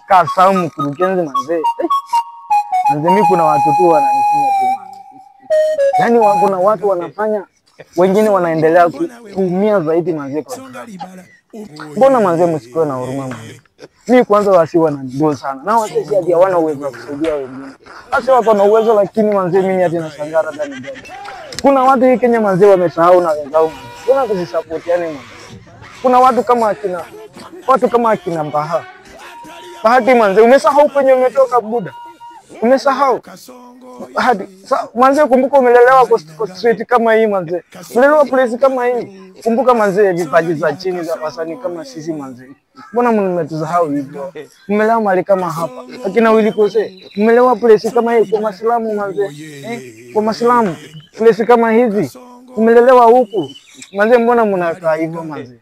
Kasa mkurugenzi manze. Manze mimi kuna watu tu wananifinya tu manze. Yaani kuna watu wanafanya wengine wanaendelea kuumia zaidi manze kwa. Mbona manze msikuwe na huruma manze? Mimi kwanza wasi wananidoo sana. Na wasi si hadi hawana uwezo wa kusaidia wengine. Wasi wako na uwezo lakini manze mimi hadi nashangaa hata ni gani. Kuna watu hii Kenya manze wamesahau na wenzao manze. Mbona tusisapotiane manze? Kuna watu kama akina Mbaha. Bahati manze umesahau kwenye umetoka buda. Umesahau. Bahati manze kumbuka umelelewa kwa street kama hii manze. Umelelewa place kama hii. Kumbuka manze vipaji za chini za wasanii kama sisi manze. Mbona mmetusahau hivyo? Mmelewa mali kama hapa. Akina Willy Kose, mmelewa place kama hii kwa Maislamu manze. Kwa Maislamu place kama hizi. Umelelewa huku. Manze mbona mnakaa hivyo manze?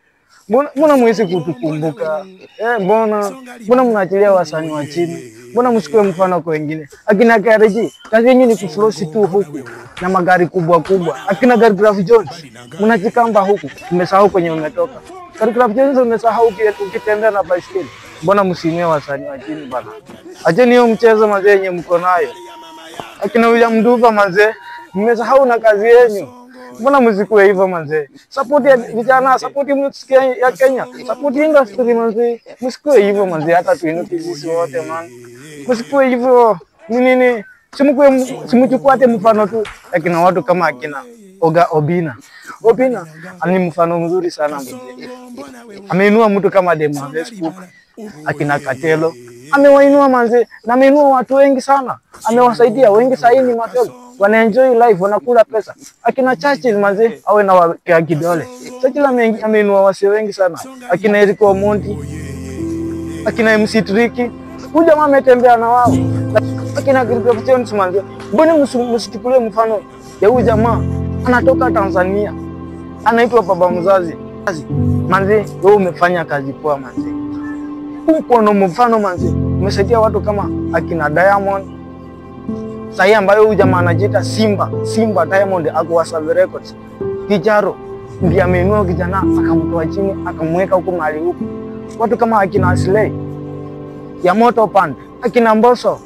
Mbona muhisi kutukumbuka? Mbona mnaachilia wasanii wa chini? Mbona msikue mfano kwa wengine? Akina KRG, kazi yenu ni kuflosi tu huku na magari kubwa kubwa. Akina Khaligraph Jones, mnajikamba huku, mmesahau kwenye umetoka. Khaligraph Jones umesahau ukitembea na baiskeli. Mbona msimie wasanii wa chini bana? Acheni hiyo mchezo manze yenye mko nayo. Akina William Nduva manze, mmesahau na kazi yenu. Mbona muzikue hivyo manze? Support ya vijana, support music ya Kenya, support industry manze. Msikue hivyo manze, hata tuinuke sisi wote man. Msikue hivyo. Nini? Simuchukue hata mfano tu akina watu kama akina Oga Obina. Obina ni mfano mzuri sana manze. Ameinua mtu kama Dema Facebook, akina Katelo. Amewainua manze na ameinua watu wengi sana. Amewasaidia wengi sasa ni matelo. Wana enjoy life, wanakula pesa. Akina Churchill manze awe na wa kidole. Churchill ameinua wasi wengi sana. Akina Eric Omondi, akina MC Tricky, huyu jamaa ametembea na wao. Akina Khaligraph Jones manze, mbona msichukulie mfano ya huyu jamaa anatoka Tanzania. Anaitwa baba mzazi. Manze, wewe umefanya kazi poa manze. Uko na mfano manze, umesaidia watu kama akina Diamond. Sahi ambayo huyu jamaa anajiita Simba Diamond ako Wasabi Records. Kijaro ndiye ameinua kijana akamtoa chini akamweka huko mahali huko. Watu kama akina Slay ya Moto Pan, akina Mbosso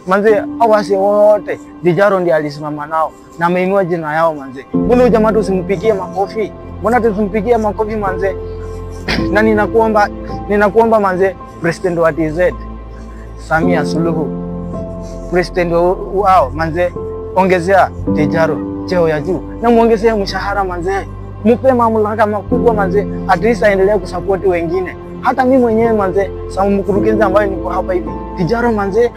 manze, awasi wote Dijaro ndiye alisimama nao na ameinua jina yao manze. Mbona huyu jamaa tusimpigie makofi? Mbona tusimpigie makofi manze? Na ninakuomba manze, President wa TZ Samia Suluhu, President wao manze, ongezea Dijaro cheo ya juu na muongezea mshahara manze, mupe mamlaka makubwa manze, at least aendelee kusupport wengine. Hata mimi mwenyewe manze, sababu mkurugenzi ambaye niko hapa hivi, Dijaro manze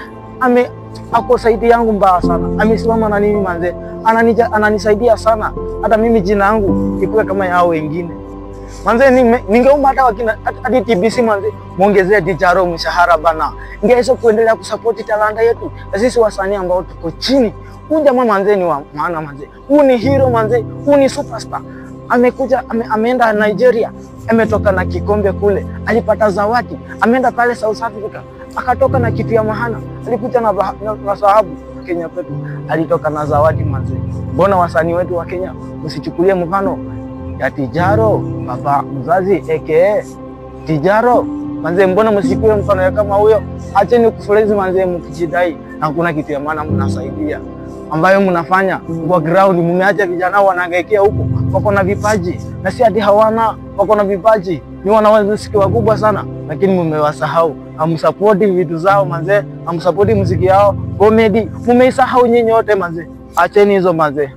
ako saidi yangu mbaya sana, amesimama na nini manze, ananisaidia sana, hata mimi jina yangu ikuwe kama yao wengine manze. Ningeomba hata wakina hadi TBC manze muongezee Dijaro mshahara bana, ingeweza kuendelea kusupport talanta yetu na sisi wasanii ambao tuko chini. Huyu jamaa manze ni wa maana manze, huyu ni hero manze, huyu ni superstar. Amekuja ameenda Nigeria, ametoka na kikombe kule, alipata zawadi. Ameenda pale South Africa akatoka na kitu ya maana, alikuja na dhahabu. Kenya kwetu alitoka na zawadi manze. Mbona wasanii wetu wa Kenya msichukulie mfano ya Dijaro baba mzazi aka Dijaro manze? Mbona msichukue mfano ya kama huyo? Acheni kufurahi manze mkijidai na kuna kitu ya maana mnasaidia ambayo mnafanya kwa ground. Mmeacha vijana wanahangaikia huko, wako na vipaji na si ati hawana, wako na vipaji, ni wanawaziki wakubwa sana, lakini mmewasahau. Hamsupport vitu zao manze, hamsupport muziki yao, comedy mmeisahau nyinyi wote manze. Acheni hizo manze.